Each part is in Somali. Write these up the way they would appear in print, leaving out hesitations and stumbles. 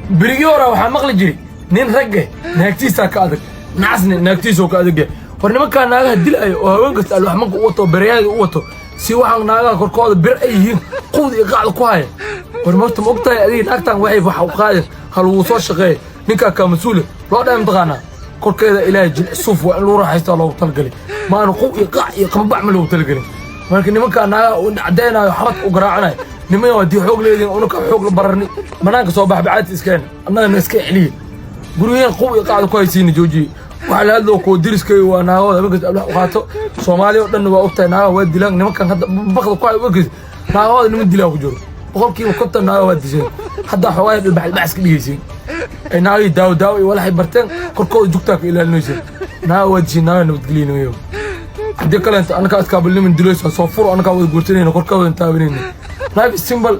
Berigii hore waxaa maqli jiray nin ragge naagtiisaa ka adag, nacasne naagtiisoo ka adag yahay. War nimankaa naagaha dilaayo oo haween kasta alwaxmanka u wato, bereyaada u wato, si waxaan naagaha korkooda bir ay yihiin, quwda iyo qacda ku haya. War marta ma ogtahay adiga naagtan waxay wax u qaadeen ha lagu soo shaqeeya, ninkaa kaa mas-uule loo dhahay. Mataqaanaa korkeeda Ilaahay jilc suuf waa in lagu raaxaystaa loogu talagalay, maana quw iyo qac iyo qababac ma loogu talagelin. Marka nimankaa naagaha u cadaynayo, xabadka u garaacanayo, niman haddii xoog leediin, unaka xoog la bararni, banaanka soo bax, bacaadta iskeen, annagana iska celiye, gurigeen quw iyo qacda ku haysiina joojiye. Waxaa la hadloo kuwa deriskay waa naagahooda habeen kasta alwax u qaato. Soomaaliya oo dhanna waa ogtahay naagaha waa dilaan. Nimankan hadda bakda ku hayo ogeysa naagahooda niman dilaa ku jiro, 50% naagaha waa disheen. Hadda xoogaa dhilbax dhilbax iska dhigaysiin ay naagihii daawo daawo iyo walaxay barteen, korkooda jugtaa ka ilaalinaysa. Naaga waa disheen, naagaha nabadgelinayo. Haddii kaleento annakaa iskaabalniman dilaysa, soo furo, annakaa wada guursanayna, korkooda taabanayna. Life is simple.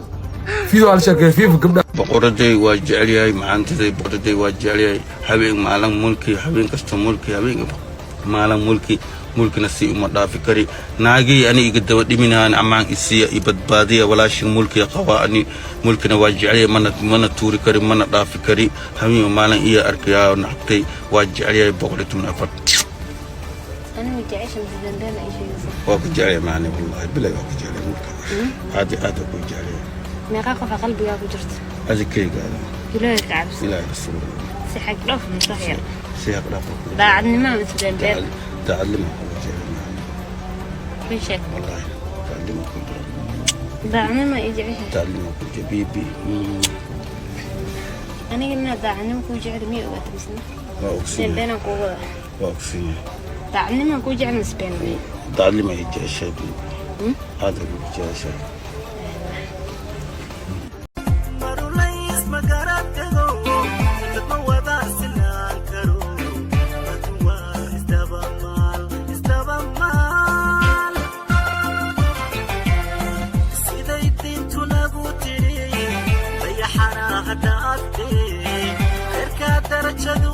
Fiido hal sheekeeya fiifa gabdha. Boqoraday waa jecel yahay, macaantaday, boqoraday waa jecel yahay. Habeen maalin mulki, habeen kasta mulki, habeen maalin mulki, mulkina si uma dhaafi kari. Naagii ani iga daba dhiminaan, ammaan isiiya, i badbaadiya. Walaashin mulkiga qabaa, ani mulkina waa jecelyahay, mana tuuri kari, mana dhaafi kari. Habeen maalin iya arkayaa, naxtay, waa jecel yahay 114. Anigu jecesha mise dambeena ii sheegaysaa? Waa ku jecel yahay macani, wallahi bilay waa ku jecel yahay mulka, aad iyo aad waa ku jecel yahay. Meeqaa qofa qalbigaa ku jirta? Adikaygaada. Ilaahay ka cabsi. Ilaahay rasuul. Si xag dhoof mise wax yar? Si xaq dhaaf waa ku jecel. Daacadnimo mise beenbeen? Daacadnimo waa ku jecel macani. Run sheeg. Wallahi daacadnimo ku jecel. Daacadnimo ii jecesha? Daacadnimo ku jecel, baby. Aniga inaa daacadnimo kuu jecel miyay ogaata misna? Waa ogsoon yahay. Beenbeenaan kuugu wada. Waa ogsoon yahay. Daacadnimo kuu jecel mise been? Daacadnimo ay jeceshahay, baby, aad ay ugu jeceshahay. Marulays ma garab tago, dad ma wada sinaan karo. Aduwaa isdabamaal, isdabamaal. Siday diintu nagu tidhi, dayaxana hadhaaftee, reerkaa darajadu.